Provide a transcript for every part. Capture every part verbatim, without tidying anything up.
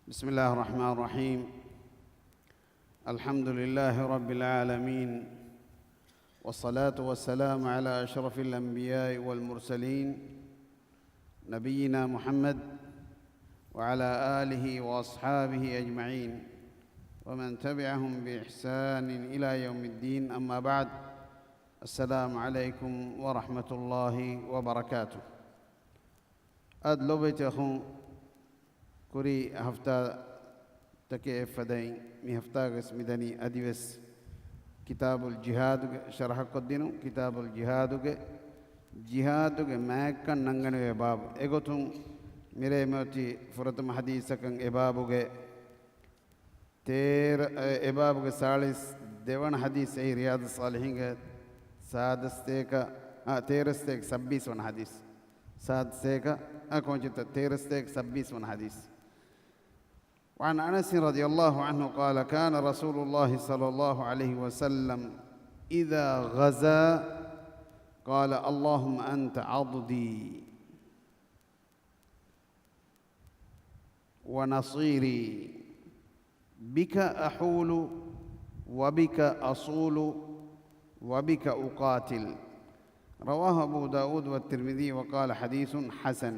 بسم الله الرحمن الرحيم. الحمد لله رب العالمين. والصلاة والسلام على أشرف الأنبياء والمرسلين، نبينا محمد وعلى آله وأصحابه أجمعين، ومن تبعهم بإحسان إلى يوم الدين، أما بعد. السلام عليكم ورحمة الله وبركاته. އާދެ، ލޯބިވެތި އަޚުން، ކުރީ ހަފްތާތަކެއް އެއްފަދައިން، މި ހަފްތާގަސް މިދަނީ އަދިވެސް ކިތާބުލް ޖިހާދުގެ ޝަރަޙަކޮށްދިނުން. ކިތާބުލް ޖިހާދުގެ، ޖިހާދުގެ މާތްކަން ނަންގަނެވޭ ބާބު. އެގޮތުން މިރޭ މިއޮތީ ފުރަތަމަ ޙަދީޘަކަށް އެ ބާބުގެ ތޭރަ، އެ، އެ ބާބުގެ ސާޅީސް ދެވަނަ ޙަދީޘް. އެއީ ރިޔާޟުއްޞާލިޙީންގެ ސާދަސްތޭކަ، އާ، ތޭރަސްތޭކަ ސައްބީސް ވަނަ ޙަދީޘް. ސާދަސްތޭކަ، އާ، ކޯންޗިތަ، ތޭރަސްތޭކަ ސައްބީސް ވަނަ ޙަދީޘް. وعن أنس رضي الله عنه قال: كان رسول الله صلى الله عليه وسلم إذا غزا قال: اللهم أنت عضدي ونصيري، بك أحول، وبك أصول، وبك أقاتل. رواه أبو داود والترمذي وقال: حديث حسن.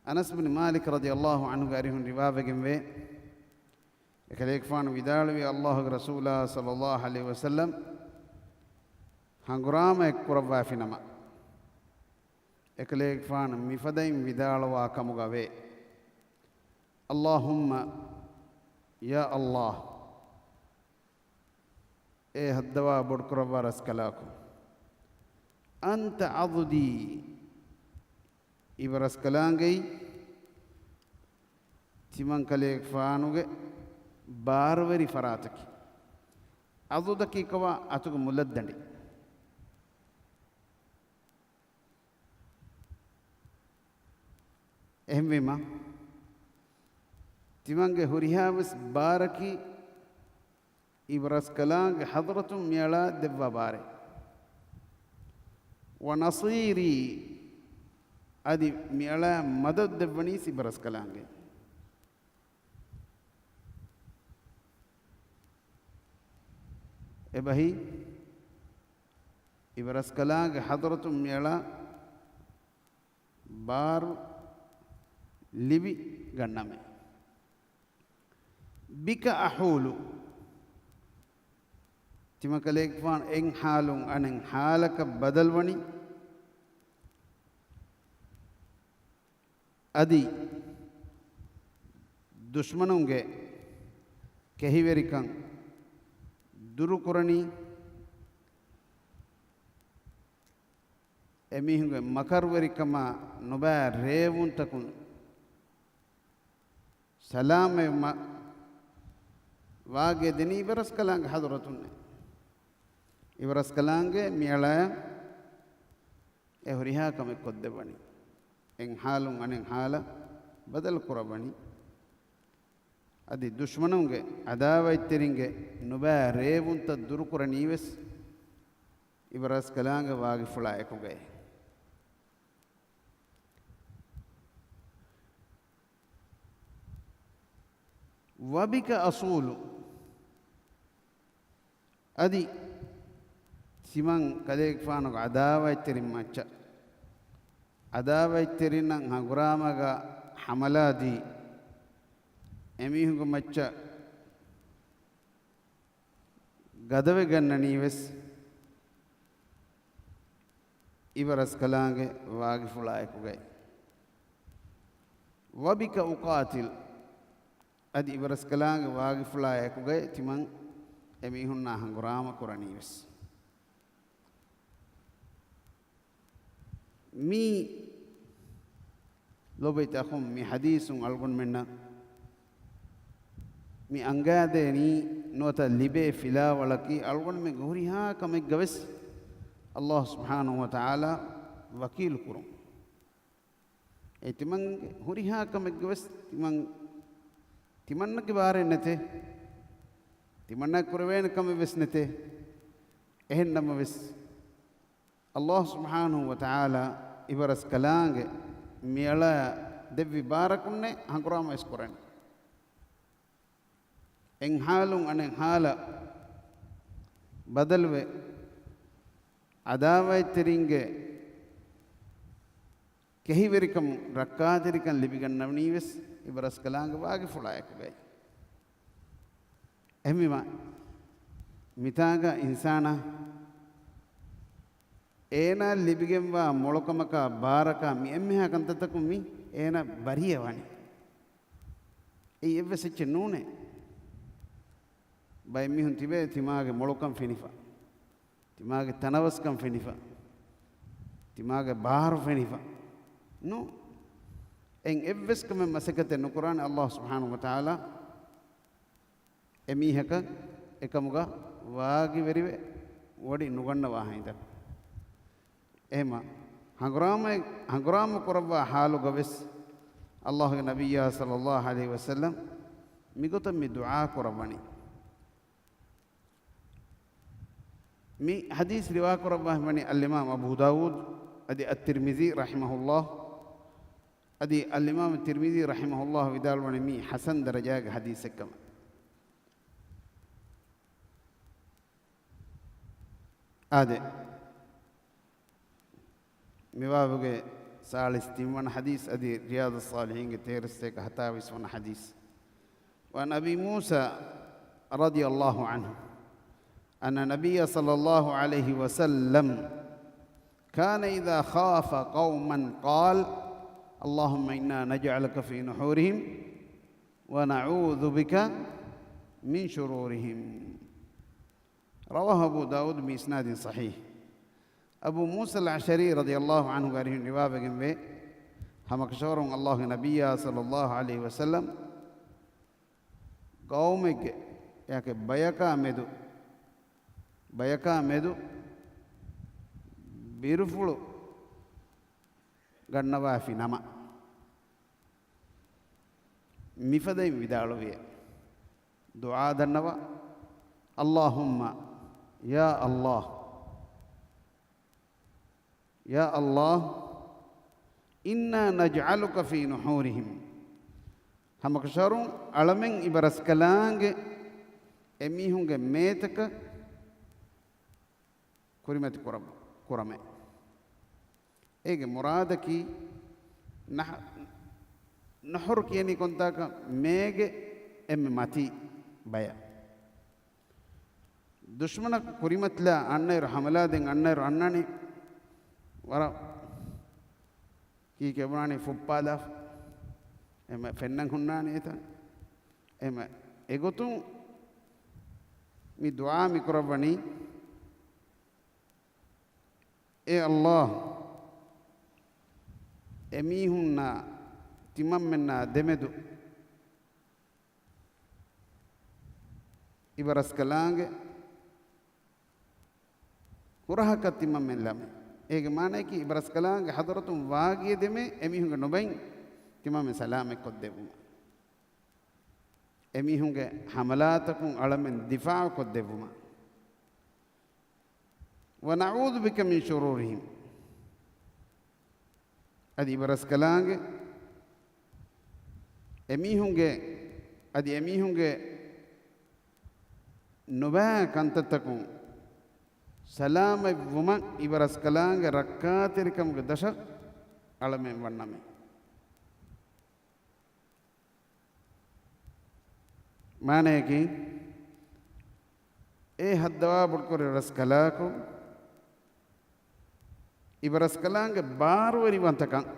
އަނަސް ބިން މާލިކް ރަޟިޔަﷲ ޢަންހުގެ އަރިހުން ރިވާވެގެންވޭ، އެކަލޭގެފާނު ވިދާޅުވި، ﷲގެ ރަސޫލާ ޞައްލަﷲ ޢަލައިހި ވަސައްލަމް ހަނގުރާމައެއް ކުރައްވާފިނަމަ، އެކަލޭގެފާނު މިފަދައިން ވިދާޅުވާ ކަމުގަ ވޭ: اللهم، ޔާ ﷲ، އޭ ހައްދަވާ ބޮޑުކުރައްވާ ރަސްކަލާކޮ، أنت عضدي، އިބަރަސްކަލާނގެއީ ތިމަންކަލޭގެފާނުގެ ބާރުވެރި ފަރާތަކީ. ޢަޟުދަކީ ކޮބާ؟ އަތުގެ މުލައްދަނޑި. އެހެންވީމަ، ތިމަންގެ ހުރިހާވެސް ބާރަކީ އިބަރަސްކަލާނގެ ޙަޟްރަތުން މިއަޅާ ދެއްވާ ބާރެއް. ވަނަޞީރީ، އަދި މިއަޅާ މަދަދު ދެއްވަނީސް އިބަރަސްކަލާނގެ. އެބަހީ، އިބަރަސްކަލާނގެ ޙަޟްރަތުން މިއަޅާ ބާރު ލިބި ގަންނަމޭ. بك أحول، ތިމަންކަލޭގެފާނު އެއް ޙާލުން އަނެއް ޙާލަކަށް ބަދަލުވަނީ، އަދި ދުޝްމަނުންގެ ކެހިވެރިކަން ދުރުކުރަނީ، އެމީހުންގެ މަކަރުވެރިކަމާ ނުބައި ރޭވުންތަކުން ސަލާމަތްވުމަށް ވާގި ދެނީ އިބަރަސްކަލާނގެ ޙަޟްރަތުންނޭ. އިބަރަސްކަލާނގެ މިއަޅާ އެ ހުރިހާ ކަމެއް ކޮށްދެއްވަނީ. އެއް ޙާލުން އަނެއް ޙާލަށް ބަދަލު ކުރައްވަނީ. އަދި ދުޝްމަނުންގެ ޢަދާވަތްތެރިންގެ ނުބައި ރޭވުންތައް ދުރުކުރަނީވެސް އިބަރަސްކަލާނގެ ވާގިފުޅާ އެކުގައި. وبك أصول، އަދި ތިމަން ކަލޭގެފާނުގެ ޢަދާވަތްތެރިން މައްޗަށް، ޢަދާވަތްތެރިންނަށް ހަނގުރާމަގަ ޙަމަލާދީ، އެމީހުންގެ މައްޗަށް ގަދަވެގަންނަނީވެސް އިބަރަސްކަލާނގެ ވާގިފުޅާ އެކުގައި. وبك أقاتل، އަދި އިބަރަސްކަލާނގެ ވާގިފުޅާ އެކުގައި ތިމަން އެމީހުންނާ ހަނގުރާމަ ކުރަނީވެސް. މީ ލޮބުވެތި އަޚުން، މި ޙަދީޘުން އަޅުގަނޑުމެންނަށް މި އަންގާދޭނީ ނުވަތަ ލިބޭ ފިލާވަޅަކީ، އަޅުގަނޑުމެންގެ ހުރިހާ ކަމެއްގަ ވެސް ﷲ ސުބްޙާނަހޫ ވަތަޢާލާ ވަކީލު ކުރުން. އެ ތިމަންގެ ހުރިހާ ކަމެއްގަ ވެސް ތިމަން، ތިމަންނަގެ ބާރެއް ނެތޭ. ތިމަންނަ ކުރެވޭނެ ކަމެއް ވެސް ނެތޭ. އެހެން ނަމަވެސް، ﷲ ސުބްޙާނަހޫ ވަތަޢާލާ އިބަރަސްކަލާނގެ މިއަޅާ ދެއްވި ބާރަކުންނޭ ހަނގުރާމަވެސް ކުރަނީ. އެއް ހާލުން އަނެއް ހާލަށް ބަދަލުވެ، އަދާވަތްތެރިންގެ ކެހިވެރިކަމުން ރައްކާތެރިކަން ލިބިގަންނަވަނީވެސް އިބަރަސްކަލާނގެ ވާގިފުޅާއެކުގައި. އެހެންވީމާ، މިތާގަ އިންސާނާ އޭނާ ލިބިގެންވާ މޮޅުކަމަކާ ބާރަކާ މި އެންމެހާ ކަންތައްތަކުން މި އޭނާ ބަރީއަށް ވަނީ. އެއީ އެއްވެސް އެއްޗެއް ނޫނޭ. ބައެއް މީހުން ތިބޭ ތިމާގެ މޮޅުކަން ފެނިފަ، ތިމާގެ ތަނަވަސްކަން ފެނިފަ، ތިމާގެ ބާރު ފެނިފަ. ނޫ، އެއް އެއްވެސް ކަމެއް މަސައްކަތެއް ނުކުރާނެ އައްލާހު ސުބްޙާނަހު ވަތަޢާލާ އެމީހަކަށް އެކަމުގަ ވާގިވެރިވެ ވޮޑި ނުގަންނަވާ ހިނދަކު. އެހެމަ ހަނގުރާމަ، ހަނގުރާމަ ކުރައްވާ ޙާލުގަވެސް އައްލާހުގެ ނަބިއްޔާ ޞައްލައްލާހު ޢަލައިހި ވަސައްލަމް މިގޮތަށް މި ދުޢާ ކުރައްވަނީ. މި ޙަދީޘް ރިވާ ކުރައްވާ ހިމަނީ އަލްއިމާމް އަބޫ ދާވޫދު އަދި އައްތިރްމިޒީ ރަޙިމަހުﷲ، އަދި އަލްއިމާމް ތިރްމިޒީ ރަޙިމަހުﷲ ވިދާޅުވަނީ މީ ޙަސަން ދަރަޖާގެ ޙަދީޘެއްކަމަށް. އާދެ، މި ބާބުގެ ސާޅީސް ތިން ވަނަ ޙަދީޘް އަދި ރިޔާޟުއްޞާލިޙީންގެ ތޭރަ ސަތޭކަ ހަތާވީސް ވަނަ ޙަދީޘް. وعن أبي موسى رضي الله عنه أن النبي صلى الله عليه وسلم كان إذا خاف قوما قال: اللهم إنا نجعلك في نحورهم ونعوذ بك من شرورهم. رواه أبو داود بإسناد صحيح. އަބޫ މޫސަލް އަޝްޢަރީ ރަޟިޔަﷲ ޢަންހުގެ އަރިހުން ރިވާވެގެންވޭ، ހަމަކަށަވަރުން އައްލާހުގެ ނަބިއްޔާ ޞައްލައްލާހު ޢަލައިހި ވަސައްލަމް ޤައުމެއްގެ އެއާކެ ބަޔަކާ މެދު، ބަޔަކާ މެދު ބިރުފުޅު ގަންނަވާފި ނަމަ، މިފަދައިން ވިދާޅުވިއޭ. ދުޢާ ދަންނަވާ، اللهم، ޔާ އައްލާހް، ޔާ އައްލާހް، إنا نجعلك في نحورهم. ހަމަކަށަވަރުން އަޅަމެން އިބަރަސްކަލާނގެ އެމީހުންގެ މޭތަކަށް ކުރިމަތި ކުރަ-، ކުރަމޭ. އޭގެ މުރާދަކީ ނަހް-، ނަހުރު ކިޔަނީ ކޮންތާކަށް؟ މޭގެ އެންމެ މަތީ ބަޔަށް. ދުޝްމަނަކު ކުރިމަތިލާ އަންނައިރު ހަމަލާ ދޭން އަންނައިރު އަންނާނީ ވަރަށް ކީކޭ ބުނާނީ ފުއްޕާލާފަ. އެހެމަ ފެންނަން ހުންނާނީ އެތަން. އެހެމަ އެގޮތުން މި ދުޢާ މި ކުރައްވަނީ، އޭ އައްލާހް، އެމީހުންނާ ތިމަންމެންނާ ދެމެދު އިބަރަސްކަލާނގެ ހުރަހަކަށް ތިމަންމެން ލަމޭ. އޭގެ މާނަޔަކީ އިބަރަސްކަލާނގެ ޙަޟްރަތުން ވާގިޔަށް ދެމޭ އެމީހުންގެ ނުބައިން ތިމަންމެން ސަލާމަތްކޮށްދެއްވުމަށް. އެމީހުންގެ ޙަމަލާތަކުން އަޅަމެން ދިފާޢުކޮށްދެއްވުމަށް. ونعوذ بك من شرورهم. އަދި އިބަރަސްކަލާނގެ އެމީހުންގެ، އަދި އެމީހުންގެ ނުބައި ކަންތައްތަކުން ސަލާމަތްވުމަށް އިބަރަސްކަލާނގެ ރައްކާތެރިކަމުގެ ދަށަށް އަޅަމެން ވަންނަމޭ. މާނަޔަކީ، އޭ ހައްދަވާ ބޮޑުކުރި ރަސްކަލާކޮ، އިބަރަސްކަލާނގެ ބާރުވެރިވަންތަކަން،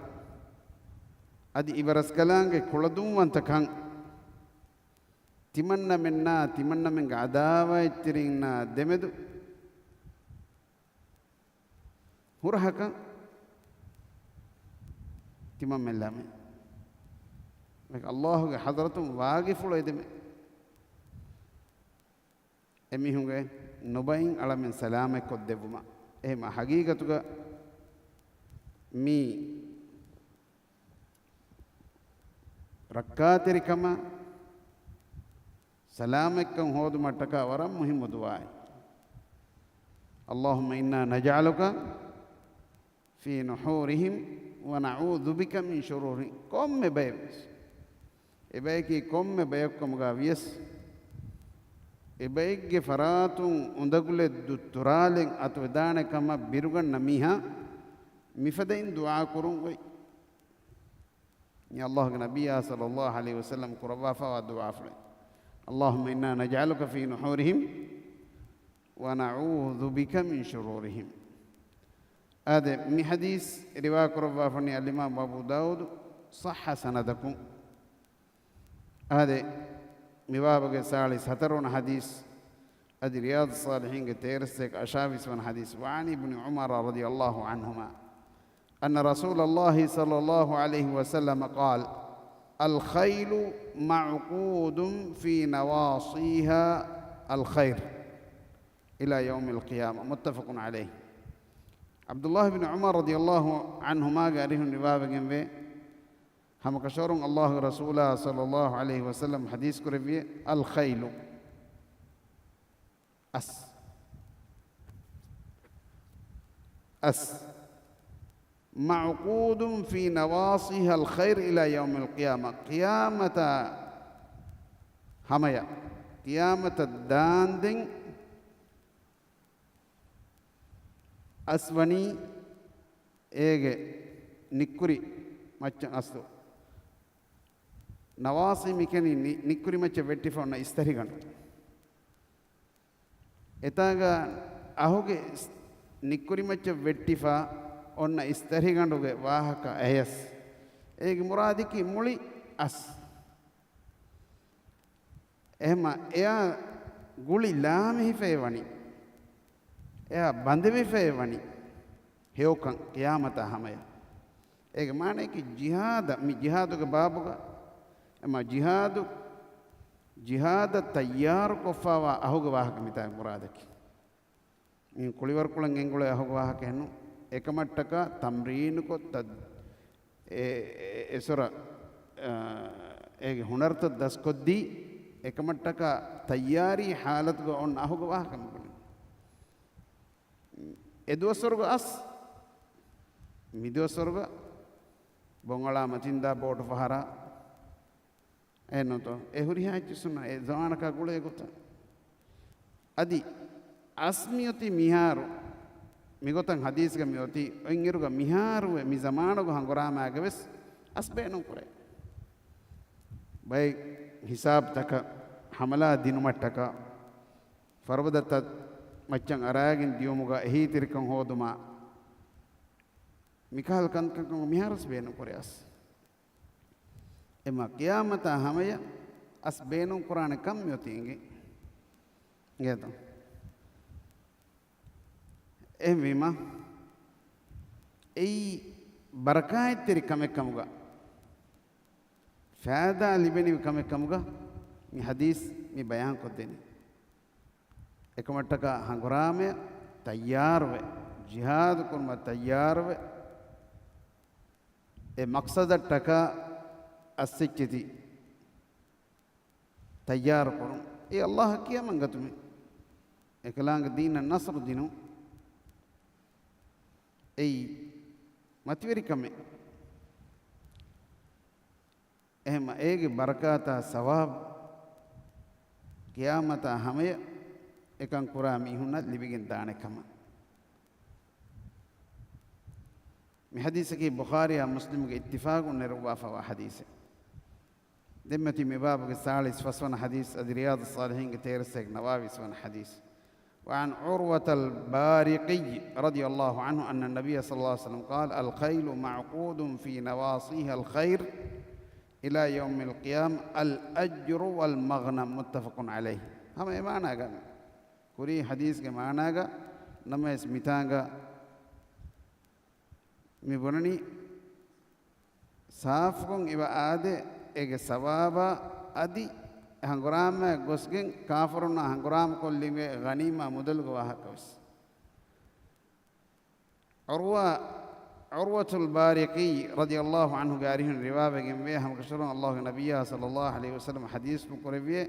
އަދި އިބަރަސްކަލާނގެ ކުޅަދުންވަންތަކަން، ތިމަންނަމެންނާ ތިމަންނަމެންގެ އަދާވަތްތެރިންނާ ދެމެދު ހުރަހަކަށް ތިމަންމެން ލަމޭ. އައްލާހުގެ ޙަޟްރަތުން ވާގިފުޅު އެދެމޭ. އެމީހުންގެ ނުބައިން އަޅަމެން ސަލާމަތްކޮށްދެއްވުމަށް. އެހެމަ ހަގީގަތުގަ މި ރައްކާތެރިކަމާ ސަލާމަތްކަން ހޯދުމަށްޓަކާ ވަރަށް މުހިއްމު ދުޢާއެއް. اللهم إنا نجعلك في نحورهم ونعوذ بك من شرورهم. ކޮންމެ ބައެއް ވެސް، އެ ބަޔަކީ ކޮންމެ ބަޔަކު ކަމުގަ ވިޔަސް، އެބައެއްގެ ފަރާތުން އުނދަގުލެއް ދުއްތުރާލެއް އަތުވެދާނެ ކަމަށް ބިރުގަންނަ މީހާ މިފަދައިން ދުޢާ ކުރުން އޮތް. މި އައްލާހުގެ ނަބިއްޔާ ޞައްލައްލާހު ޢަލައިހި ވަސައްލަމް ކުރައްވާފައިވާ ދުޢާފުޅެއް. اللهم إنا نجعلك في نحورهم ونعوذ بك من شرورهم. އާދެ، މި ޙަދީޘް ރިވާކުރައްވާފަނީ އަލްއިމާމު އަބޫ ދާވޫދު، ޞައްޙަ ސަނަދަކުން. އާދެ، މި ބާބުގެ ސާޅީސް ހަތަރުވަނަ ޙަދީޘް، އަދި ރިޔާޟުއްޞާލިޙީންގެ ތޭރަ ސަތޭކަ އަށާވީސް ވަނަ ޙަދީޘް. وعن ابن عمر رضي الله عنهما أن رسول الله صلى الله عليه وسلم قال: الخيل معقود في نواصيها الخير إلى يوم القيامة، متفق عليه. ޢަބްދުﷲ ބިން ޢުމަރު ރަޟިޔަﷲ ޢަންހުމާގެ އަރިހުން ރިވާވެގެންވޭ، ހަމަކަށަވަރުން އައްލާހުގެ ރަސޫލާ ޞައްލައްލާހު ޢަލައިހި ވަސައްލަމް ޙަދީޘް ކުރެއްވިއޭ، الخيل، އަސް، އަސް، معقود في نواصيها الخير إلى يوم القيامة، ޤިޔާމަތާ ހަމަޔަށް، ޤިޔާމަތަށް ދާންދެން އަސް ވަނީ އޭގެ ނިއްކުރި މައްޗަށް އަސްލު. ނަވާޞީ މިކިޔަނީ ނި-، ނިއްކުރި މައްޗަށް ވެއްޓިފަ އޮންނަ އިސްތަށިގަނޑު. އެތާގަ އަހުގެ އިސް-، ނިއްކުރި މައްޗަށް ވެއްޓިފަ އޮންނަ އިސްތަށިގަނޑުގެ ވާހަކަ އެޔަސް. އޭގެ މުރާދަކީ މުޅި އަސް. އެހެމަ އެޔާ ގުޅި ލާމެހިފައި ވަނީ، އެޔާ ބަނދެވިފައި ވަނީ ހެޔޮކަން ޤިޔާމަތާ ހަމަޔަށް. އޭގެ މާނަޔަކީ ޖިހާދަށް، މި ޖިހާދުގެ ބާބުގަ، އެމަ ޖިހާދު، ޖިހާދަށް ތައްޔާރު ކޮށްފައިވާ އަހުގެ ވާހަކަ މިތާ މުރާދަކީ. މި ކުޅިވަރުކޮޅެއް ގެންގުޅޭ އަހުގެ ވާހަކައެއް ނޫން. އެކަމަށްޓަކާ ތަމްރީނުކޮށް ތަ-، އެ-، އެ-، އެ-، އެސޮރަ، އާ، އޭގެ ހުނަރުތައް ދަސްކޮށްދީ، އެކަމަށްޓަކާ ތައްޔާރީ ޙާލަތުގަ އޮންނަ އަހުގެ ވާހަކަ މިބުނީ. އެ ދުވަސްވަރުގަ އަސް، މި ދުވަސްވަރުގަ ބޮންއަޅާ މަތިންދާ ބޯޓު ފަހަރާ، އެހެންނޫންތޯ؟ އެ ހުރިހާ އެއްޗިއްސުންނަށް އެ ޒަމާނަކާ ގުޅޭ ގޮތަށް. އަދި އަސް މިއޮތީ މިހާރު، މިގޮތަށް ޙަދީޘްގަ މިއޮތީ، އޮތްއިރުގަ މިހާރުވެ މި ޒަމާނުގަ ހަނގުރާމައިގަވެސް އަސް ބޭނުންކުރޭ. ބައެއް ހިސާބުތަކަށް ހަމަލާ ދިނުމަށްޓަކާ، ފަރުބަދަތައް މައްޗަށް އަރާގެން ދިޔުމުގަ އެހީތެރިކަން ހޯދުމާ، މިކަހަލަ ކަންކަން މިހާރުވެސް ބޭނުންކުރޭ އަސް. އެމަ ޤިޔާމަތާ ހަމަޔަށް އަސް ބޭނުންކުރާނެ ކަން މިއޮތީ އެނގޭ. އެނގޭތޯ؟ އެހެންވީމަ، އެއީ ބަރަކާތްތެރި ކަމެއް ކަމުގަ، ފައިދާ ލިބެނިވި ކަމެއް ކަމުގަ މި ޙަދީޘް މި ބަޔާންކޮށްދެނީ. އެކަމަށްޓަކާ ހަނގުރާމަޔަށް ތައްޔާރުވެ، ޖިހާދު ކުރުމަށް ތައްޔާރުވެ، އެ މަޤްޞަދަށްޓަކާ އައްސެއްޗެތި ތައްޔާރުކުރުން. އެ އައްލާހަށް ކިޔަމަންގަތުމެއް، އެކަލާނގެ ދީނަށް ނަޞްރު ދިނުން. އެއީ މަތިވެރިކަމެއް. އެހެންމަ އޭގެ ބަރަކާތާ ސަވާބު ޤިޔާމަތާ ހަމަޔަށް އެކަން ކުރާ މީހުންނަށް ލިބިގެން ދާނެ ކަމަށް. މި ޙަދީޘަކީ ބުޚާރީއާ މުސްލިމުގެ އިއްތިފާޤުން ނެރުއްވާފައިވާ ޙަދީޘެއް. ދެންމެތި މި ބާބުގެ ސާޅީސް ފަސްވަނަ ޙަދީޘް އަދި ރިޔާޟުއްޞާލިޙީންގެ ތޭރަ ސަތޭކަ ނަވާވީސް ވަނަ ޙަދީޘް. وعن عروة البارقي رضي الله عنه أن النبي صلى الله عليه وسلم قال: الخيل معقود في نواصيها الخير إلى يوم القيامة الأجر والمغنم، متفق عليه. ހަމަ އެ މާނާގަ ކުރީ ޙަދީޘްގެ މާނާގަ ނަމަވެސް މިތާނގަ މި ބުނަނީ ސާފުކޮށް އިވަ އާދެ، އޭގެ ސަވާބާ އަދި ހަނގުރާމައަށް ގޮސްގެން ކާފަރުންނާ ހަނގުރާމަކޮށްލެވޭ ޣަނީމާ މުދަލުގެ ވާހަކަވެސް. ޢުރްވާ، ޢުރްވަތުލް ބާރިޤީ ރަޟިޔަﷲ ޢަންހުގެ އަރިހުން ރިވާވެގެންވޭ، ހަމަކަށަވަރުން އައްލާހުގެ ނަބިއްޔާ ޞައްލައްލާހު ޢަލައިހި ވަސައްލަމަ ޙަދީޘް ކުރެއްވިއޭ،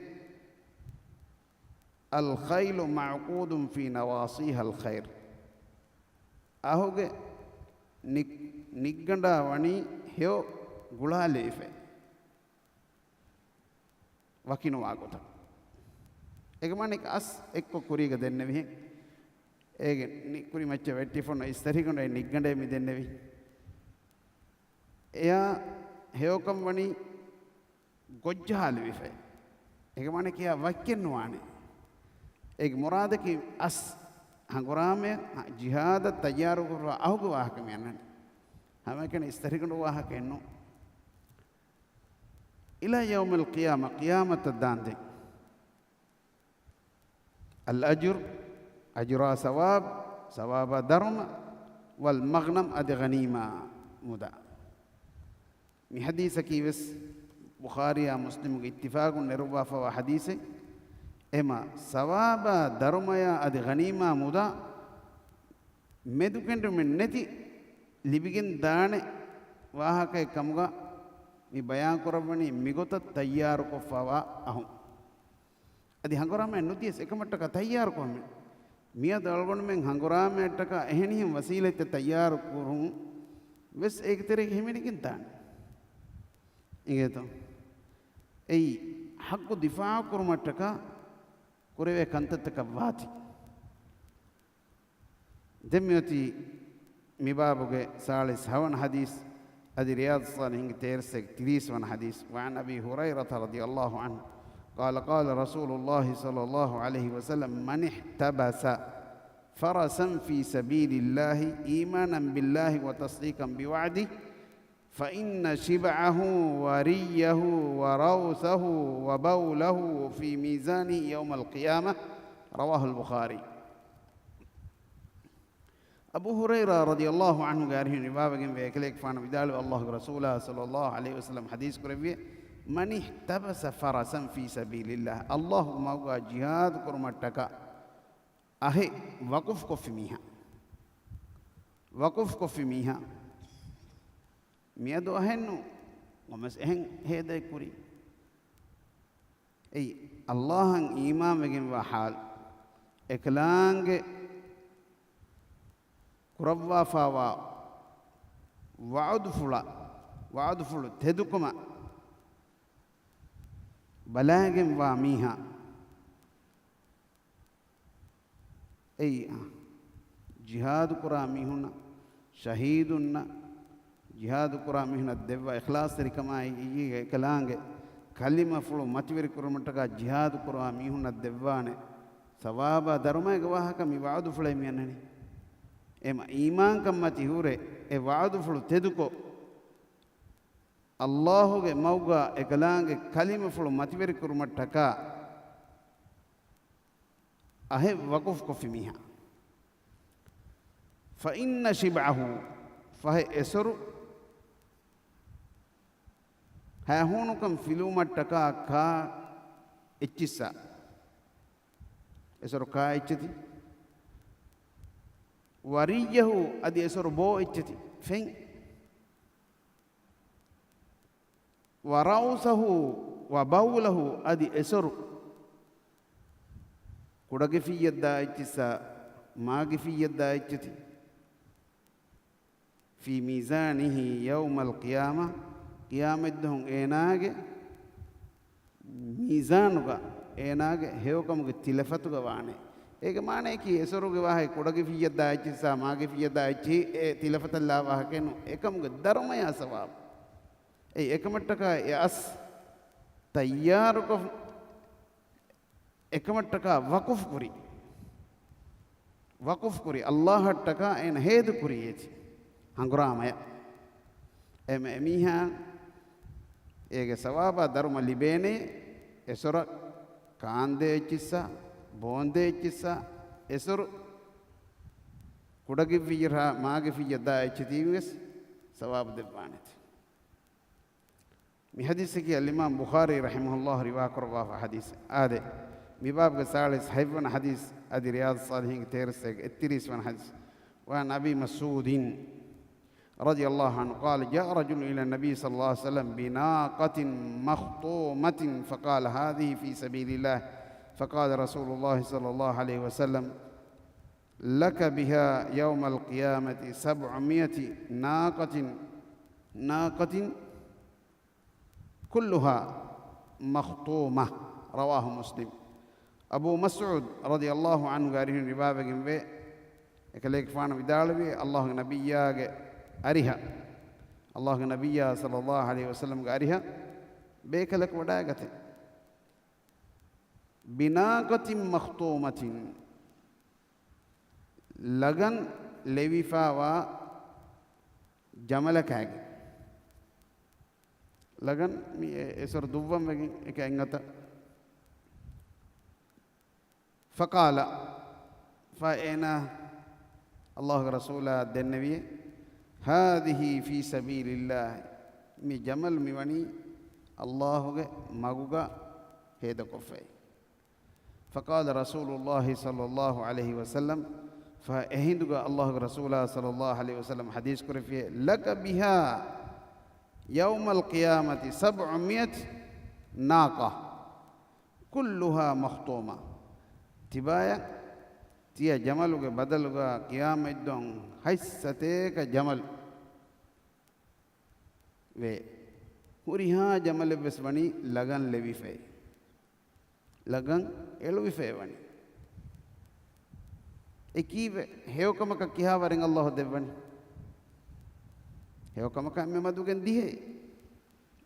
الخيل معقود في نواصيها الخير. އަހުގެ ނި-، ނިއްގަނޑާ ވަނީ ހެޔޮ ގުޅާލެވިފައި ވަކިނުވާ ގޮތަށް. އޭގެ މާނައަކީ އަސް އެއްކޮށް ކުރީގަ ދެންނެވިހެން. އޭގެ ނި-، ކުރި މައްޗަށް ވެއްޓިފަ އޮންނަ އިސްތަށިގަނޑު އެ ނިއްގަނޑޭ މި ދެންނެވީ. އެޔާ ހެޔޮކަން ވަނީ ގޮއްޖަހާލެވިފައި. އޭގެ މާނައަކީ އެޔާ ވައްކެއް ނުވާނެ. އޭގެ މުރާދަކީ އަސް ހަނގުރާމަޔަށް، ޖިހާދަށް ތައްޔާރުކުރާ އަހުގެ ވާހަކަ މި އަންނަނީ. ހަމައެކަނި އިސްތަށިގަނޑު ވާހަކައެއް ނޫން. إلى يوم القيامة، ޤިޔާމަތަށް ދާންދެން. الأجر، އަޖުރާ ސަވާބު، ސަވާބާ ދަރުމަ، والمغنم، އަދި ޣަނީމާ މުދާ. މި ޙަދީޘަކީ ވެސް ބުޚާރީއާ މުސްލިމުގެ އިއްތިފާޤުން ނެރުއްވާފަވާ ޙަދީޘެއް. އެމަ ސަވާބާ ދަރުމަޔާ އަދި ޣަނީމާ މުދާ މެދުކެނޑުމެއް ނެތި ލިބިގެން ދާނެ ވާހަކައެއް ކަމުގަ މި ބަޔާން ކުރައްވަނީ މިގޮތަށް ތައްޔާރުކޮށްފަވާ އަހުން. އަދި ހަނގުރާމައެއް ނުދިޔަސް އެކަމަށްޓަކާ ތައްޔާރުކޮށްމެ. މިއަދު އަޅުގަނޑުމެން ހަނގުރާމައަށްޓަކާ އެހެނިހެން ވަސީލަތްތައް ތައްޔާރު ކުރުން ވެސް އޭގެ ތެރޭގަ ހިމެނިގެން ދާނެ. އިނގޭތޯ؟ އެއީ ޙައްޤު ދިފާޢު ކުރުމަށްޓަކާ ކުރެވޭ ކަންތައްތަކަށް ވާތީ. ދެން މިއޮތީ މި ބާބުގެ ސާޅީސް ހަވަނަ ޙަދީޘް، އަދި ރިޔާޟުއްޞާލިޙީންގެ ތޭރަ ސަތޭކަ ތިރީސް ވަނަ ޙަދީޘް. وعن أبي هريرة رضي الله عنه قال قال رسول الله صلى الله عليه وسلم من احتبس فرسا في سبيل الله إيمانا بالله وتصديقا بوعده فإن شبعه وريه وروثه وبوله في ميزانه يوم القيامة. رواه البخاري. އަބޫ ހުރައިރާ ރަޟިޔަﷲ ޢަންހުގެ އަރިހުން ރިވާވެގެންވޭ، އެކަލޭގެފާނު ވިދާޅުވި، ﷲގެ ރަސޫލާ ޞައްލަﷲ ޢަލައިހި ވަސައްލަމަ ޙަދީޘް ކުރެއްވި، من احتبس فرسا في سبيل الله، ﷲގެ މަގުގަ ޖިހާދު ކުރުމަށްޓަކާ އަހެއް ވަޤުފް ކޮށްފި މީހާ، ވަޤުފް ކޮށްފި މީހާ، މިއަދު އަހެއްނު، ކޮންމެސް އެހެން ހޭދައެއް ކުރީ. އެއީ، ﷲއަށް އީމާންވެގެންވާ ޙާލު، އެކަލާނގެ ކުރައްވާފާވާ ވަޢުދުފުޅަށް، ވަޢުދުފުޅު ތެދުކަމަށް ބަލައިގެންވާ މީހާ، އެއީ، ޖިހާދު ކުރާ މީހުންނަށް، ޝަހީދުންނަށް، ޖިހާދު ކުރާ މީހުންނަށް ދެއްވާ އިޚްލާޞްތެރިކަމާއި، އެކަލާނގެ ކަލިމަފުޅު މަތިވެރި ކުރުމަށްޓަކާ ޖިހާދު ކުރާ މީހުންނަށް ދެއްވާނެ ސަވާބާ ދަރުމައިގެ ވާހަކަ މި ވަޢުދުފުޅޭ މި އަންނަނީ. އެމަ އީމާންކަން މަތި ހުރެ އެ ވަޢުދުފުޅު ތެދުކޮށް، ﷲގެ މަގުގަ އެކަލާނގެ ކަލިމަފުޅު މަތިވެރި ކުރުމަށްޓަކާ، އަހެއް ވަޤުފް ކޮށްފި މީހާ. فإن شبعه، ފަހެ އެސޮރު ހައިހޫނުކަން ފިލުވުމަށްޓަކާ ކާ އެއްޗިއްސާ. އެސޮރު ކާ އެއްޗެތި. وريه، އަދި އެސޮރު ބޯ އެއްޗެތި. ފެން. ورأسه وبوله، އަދި އެސޮރު ކުޑަގިފިއްޔަށްދާ އެއްޗިއްސާ، މާގިފިއްޔަށްދާ އެއްޗެތި. في ميزانه يوم القيامة، ޤިޔާމަތްދުވަހު އޭނާގެ މީޒާނުގަ، އޭނާގެ ހެޔޮކަމުގެ ތިލަފަތުގަ ވާނެ. އޭގެ މާނަޔަކީ، އެސޮރުގެ ވާހަކަ ކުޑަގިފިއްޔަށްދާ އެއްޗިއްސާ، މާގިފިއްޔަށްދާ އެއްޗިހި އެ ތިލަފަތަށްލާ ވާހަކައެއް ނޫން. އެކަމުގެ ދަރުމަޔާ ސަވާބު. އެއީ އެކަމަށްޓަކާ އެ އަސް ތައްޔާރުކޮށް، އެކަމަށްޓަކާ ވަޤުފް ކުރި، ވަޤުފް ކުރި، ﷲއަށްޓަކާ އޭނަ ހޭދަ ކުރި އޭތި ހަނގުރާމަޔަށް. އެމަ އެމީހާ އޭގެ ސަވާބާ ދަރުމަ ލިބޭނެ، އެސޮރަށް ކާންދޭ އެއްޗިއްސާ، ބޯންދޭ އެއްޗިއްސާ، އެސޮރު ކުޑަގިފިއްޔަށް ހާ މާގިފިއްޔަށް ދާ އެއްޗެތީ ވެސް ސަވާބު ދެއްވާނެތި. މި ޙަދީޘަކީ އަލްއިމާމް ބުޚާރީ ރަޙިމަހުﷲ ރިވާކުރައްވާފަ ޙަދީޘެއް. އާދެ، މި ބާބުގެ ސާޅީސް ހަތްވަނަ ޙަދީޘް އަދި ރިޔާޟުއްޞާލިޙީންގެ ތޭރަ ސަތޭކަ އެއްތިރީސް ވަނަ ޙަދީޘް. وعن أبي مسعود رضي الله عنه قال جاء رجل إلى النبي صلى الله عليه وسلم بناقة مخطومة فقال هذه في سبيل الله فقال رسول الله صلى الله عليه وسلم لك بها يوم القيامة سبعمائة ناقة، ناقة كلها مخطومة. رواه مسلم. އަބޫ މަސްޢޫދު ރަޟިޔަﷲ ޢަންހުގެ އަރިހުން ރިވާވެގެންވޭ، އެކަލޭގެފާނު ވިދާޅުވި، ﷲގެ ނަބިއްޔާގެ އަރިހަށް، ﷲގެ ނަބިއްޔާ ޞައްލަﷲ ޢަލައިހި ވަސައްލަމްގެ އަރިހަށް ބޭކަލަކު ވަޑައިގަތެ. بناقة مخطومة، ލަގަން ލެވިފަވާ ޖަމަލަކާގެ. ލަގަން މި އެ-، އެސޮރު ދުއްވަން ވެގެން އެކަ އެއްއަތަށް. فقال، ފަ އޭނާ ﷲގެ ރަސޫލާ ދެންނެވިއޭ، هذه في سبيل الله، މި ޖަމަލު މިވަނީ ﷲގެ މަގުގަ ހޭދަކޮށްފައި. فقال رسول الله صلى الله عليه وسلم، ފަ އެހިނދުގަ ﷲގެ ރަސޫލާ ޞައްލަﷲ ޢަލައިހި ވަސައްލަމަ ޙަދީޘް ކުރެއްވިއޭ، لك بها يوم القيامة سبعمائة ناقة كلها مخطومة. ތިބާޔަށް ތިޔަ ޖަމަލުގެ ބަދަލުގަ ޤިޔާމަތްދުވަހު ހަތްސަތޭކަ ޖަމަލު ވޭ. ހުރިހާ ޖަމަލެއްވެސް ވަނީ ލަގަން ލެވިފައި. ލަގަން އެޅުވިފައި ވަނީ. އެ ކީއްވެ؟ ހެޔޮކަމަކަށް ކިހާ ވަރެއް ﷲ ދެއްވަނީ؟ ހެޔޮކަމަކަށް އެންމެ މަދުގެން ދިހައެއް.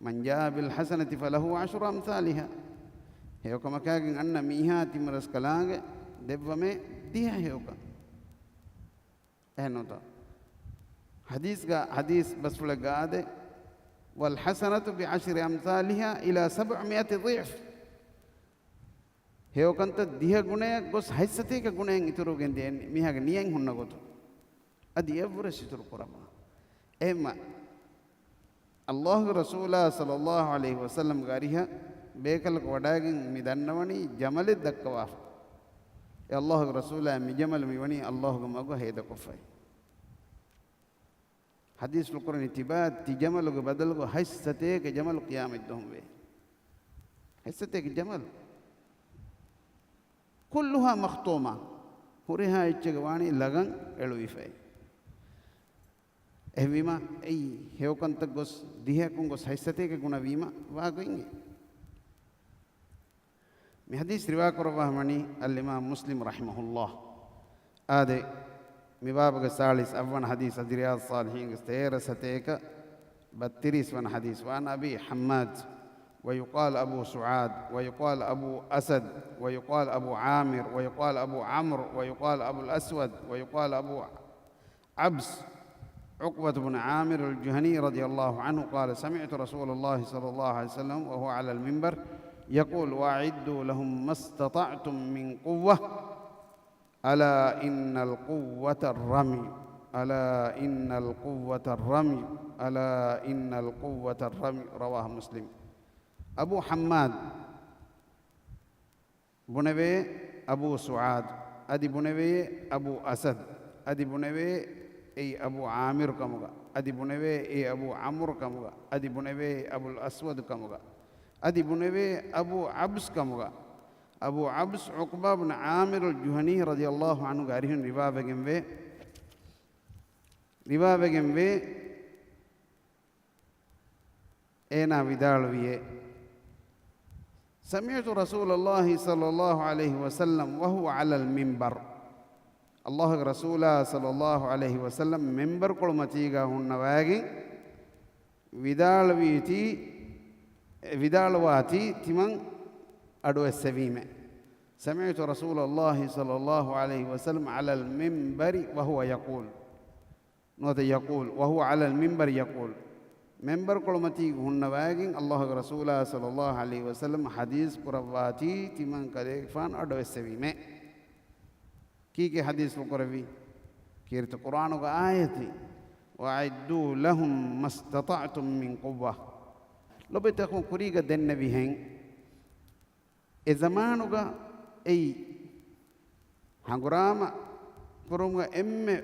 من جاء بالحسنة فله عشر أمثالها. ހެޔޮކަމަކާގެން އަންނަ މީހާ ތިމަރަސްކަލާނގެ ދެއްވަމޭ ދިހަ ހެޔޮކަން. އެހެންނޫންތޯ؟ ޙަދީޘްގަ، ޙަދީޘް ބަސްފުޅެއްގަ އާދޭ، والحسنة بعشر أمثالها إلى سبعمائة ضعف. ހެޔޮކަންތައް ދިހަ ގުނައަށް ގޮސް ހަތްސަތޭކަ ގުނައިން އިތުރުވެގެން ދޭން މީހާގެ ނިޔަތް ހުންނަ ގޮތުން. އަދި އެއަށްވުރެ އިތުރު ކުރައްވާ. އެހެންމަ ﷲގެ ރަސޫލާ ޞައްލަﷲ ޢަލައިހި ވަސައްލަމްގެ އަރިހަށް ބޭކަލަކު ވަޑައިގެން މި ދަންނަވަނީ ޖަމަލެއް ދައްކަވާފަ. އޭ ﷲގެ ރަސޫލާ، މި ޖަމަލު މިވަނީ ﷲގެ މަގު ހޭދަކޮށްފައި. ޙަދީޘްފުޅު ކުރަނީ ތިބާ ތި ޖަމަލުގެ ބަދަލުގަ ހަތްސަތޭކަ ޖަމަލު ޤިޔާމަތްދުވަހު ވޭ. ހަތްސަތޭކަ ޖަމަލު. كلها مخطومة. ހުރިހާ އެއްޗެއްގަ ވާނީ ލަގަން އެޅުވިފައި. އެހެންވީމަ، އެއީ ހެޔޮކަންތައް ގޮސް ދިހައަކުން ގޮސް ހަތްސަތޭކަ ގުނަވީމަ ވާގޮތް އިނގޭ. މި ޙަދީޘް ރިވާކުރައްވާ ހަމަނީ އަލްއިމާމް މުސްލިމް ރަޙިމަހުﷲ. އާދެ، މި ބާބުގެ ސާޅީސް އަށްވަނަ ޙަދީޘް އަދި ރިޔާޟު ޞާލިޙީންގެ ތޭރަ ސަތޭކަ ބައްތިރީސް ވަނަ ޙަދީޘް. وعن أبي حماد ويقال أبو سعاد ويقال أبو أسد ويقال أبو عامر ويقال أبو عمرو ويقال أبو الأسود ويقال أبو عبس، عقبة بن عامر الجهني رضي الله عنه قال: سمعت رسول الله صلى الله عليه وسلم وهو على المنبر يقول: وأعدوا لهم ما استطعتم من قوة، ألا إن القوة الرمي، ألا إن القوة الرمي، ألا إن القوة الرمي. رواه مسلم. އަބޫ ޙައްމާދު ބުނެވޭ އަބޫ ސުޢާދު، އަދި ބުނެވޭ އަބޫ އަސަދު، އަދި ބުނެވޭ އެއީ އަބޫ ޢާމިރު ކަމުގަ، އަދި ބުނެވޭ އެއީ އަބޫ ޢަމްރު ކަމުގަ، އަދި ބުނެވޭ އަބުލް އަސްވަދު ކަމުގަ، އަދި ބުނެވޭ އަބޫ ޢަބްސް ކަމުގަ. އަބޫ ޢަބްސް ޢުޤްބާ ބުން ޢާމިރުލް ޖުހަނީ ރަޟިޔަﷲ ޢަންހުގެ އަރިހުން ރިވާވެގެންވޭ، ރިވާވެގެންވޭ، އޭނާ ވިދާޅުވިއޭ، سمعت رسول الله صلى الله عليه وسلم وهو على المنبر. ﷲގެ ރަސޫލާ ޞައްލަﷲ ޢަލައިހި ވަސައްލަމް މިންބަރުކޮޅުމަތީގަ ހުންނަވައިގެން ވިދާޅުވީތީ، ވިދާޅުވާތީ ތިމަން އަޑުއެއްސެވީމޭ. سمعت رسول الله صلى الله عليه وسلم على المنبر وهو يقول. ނުވަތަ يقول، وهو على المنبر يقول. މިންބަރުކޮޅުމަތީގަ ހުންނަވައިގެން ﷲގެ ރަސޫލާ ޞައްލަﷲ ޢަލައިހި ވަސައްލަމް ޙަދީޘް ކުރައްވާތީ ތިމަން ކަލޭގެފާނު އަޑުއެއްސެވީމޭ. ކީކޭ ޙަދީޘްފުޅު ކުރެއްވީ؟ ކީރިތި ޤުރްއާނުގެ އާޔަތެއް، وأعدوا لهم ما استطعتم من قوة. ލޮބުވެތި އަޚުން، ކުރީގަ ދެންނެވިހެން، އެ ޒަމާނުގަ އެއީ ހަނގުރާމަ ކުރުމުގަ އެންމެ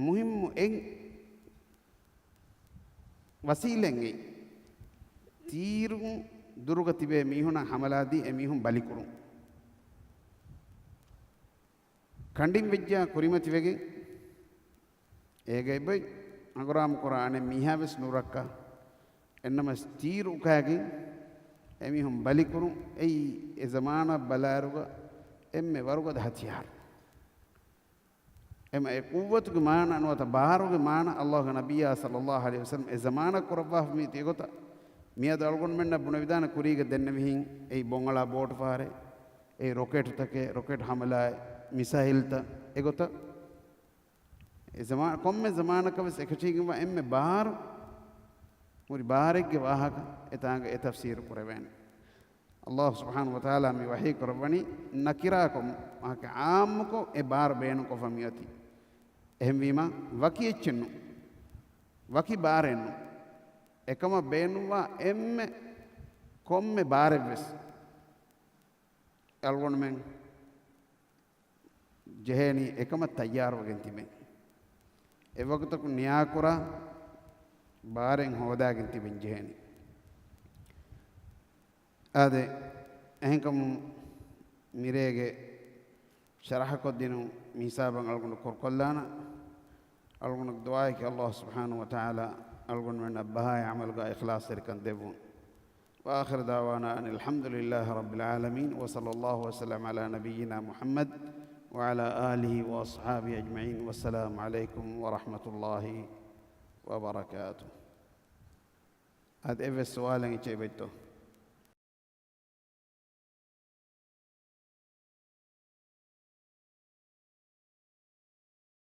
މުހިއްމު އެއް ވަސީލަތް އެއީ، ތީރުން ދުރުގަ ތިބޭ މީހުނަށް ހަމަލާދީ އެމީހުން ބަލިކުރުން. ކަނޑިން ވެއްޖާ ކުރިމަތިވެގެން، އޭގައި ބޮއި ހަނގުރާމަ ކުރާ އަނެއް މީހާވެސް ނުރައްކާ. އެންނަމަސް ތީރު އުކާގެން އެމީހުން ބަލިކުރުން އެއީ، އެ ޒަމާނަށް ބަލާއިރުގަ އެންމެ ވަރުގަދަ ހަތިޔާރު. އެމަ އެ ޤުއްވަތުގެ މާނަ ނުވަތަ ބާރުގެ މާނަ، ﷲގެ ނަބިއްޔާ ޞައްލައްލާހު ޢަލައިހި ވަސައްލަމް އެ ޒަމާނަށް ކުރައްވާފަ މީތި އެގޮތަށް، މިއަދު އަޅުގަނޑުމެންނަށް ބުނެވިދާނެ ކުރީގަ ދެންނެވިހިން، އެއީ ބޮންއަޅާ ބޯޓު ފަހަރެއް، އެއީ ރޮކެޓުތަކެއް، ރޮކެޓް ހަމަލާއެއް، މިސައިލްތައް އެގޮތަށް. އެ ޒަމާ-، ކޮންމެ ޒަމާނަކަށް ވެސް އެކަށީގެންވާ އެންމެ ބާރު، ހުރި ބާރެއްގެ ވާހަކަ އެތާނގަ އެ ތަފްސީރު ކުރެވޭނެ. ﷲ ސުބްޙާނަހޫ ވަތަޢާލާ މި ވަޙީ ކުރައްވަނީ ނަކިރާކޮށް، ވާހަކަ ޢާއްމުކޮށް އެ ބާރު ބޭނުންކޮށްފަ މިއޮތީ. އެހެންވީމަ، ވަކި އެއްޗެއްނު، ވަކި ބާރެއްނު، އެކަމަށް ބޭނުންވާ އެންމެ ކޮންމެ ބާރެއްވެސް އަޅުގަނޑުމެން ޖެހޭނީ އެކަމަށް ތައްޔާރުވެގެން ތިބެން. އެވަގުތަކު ނިޔާކުރާ ބާރެއް ހޯދާގެން ތިބެން ޖެހޭނީ. އާދެ، އެހެންކަމުން މިރޭގެ ޝަރަޙަކޮށްދިނުން މި ހިސާބަށް އަޅުގަނޑު ކުރުކޮށްލާނަން. އަޅުގަނޑު ދުޢާއަކީ ﷲ ސުބްޙާނަހޫ ވަތަޢާލާ އަޅުގަނޑުމެންނަށް ބަހާއި ޢަމަލުގަ އިޚްލާޞްތެރިކަން ދެއްވުން. وآخر دعوانا أن الحمد لله رب العالمين، وصلى الله وسلم على نبينا محمد وعلى آله وأصحابه أجمعين، والسلام عليكم ورحمة الله وبركاته. އަދި އެއްވެސް ސުވާލެއް އެއްޗެއް އެބައްތޯ؟